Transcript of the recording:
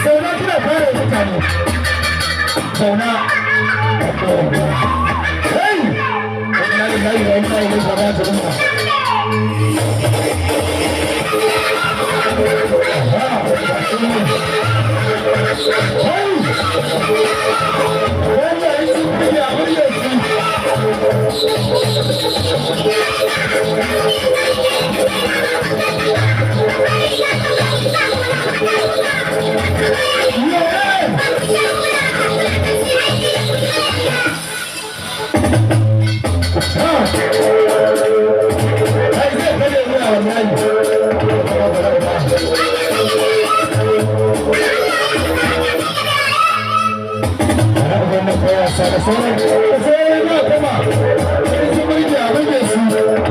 Zauna, kina fara mutane. Zauna. Hey! Inna lillahi wa inna ilaihi raji'un. Hey! Wannan shi ne a muryar su. Ai zai kare wuya wallahi. Da sauran da sauran ya kuma sai su burge a burge su.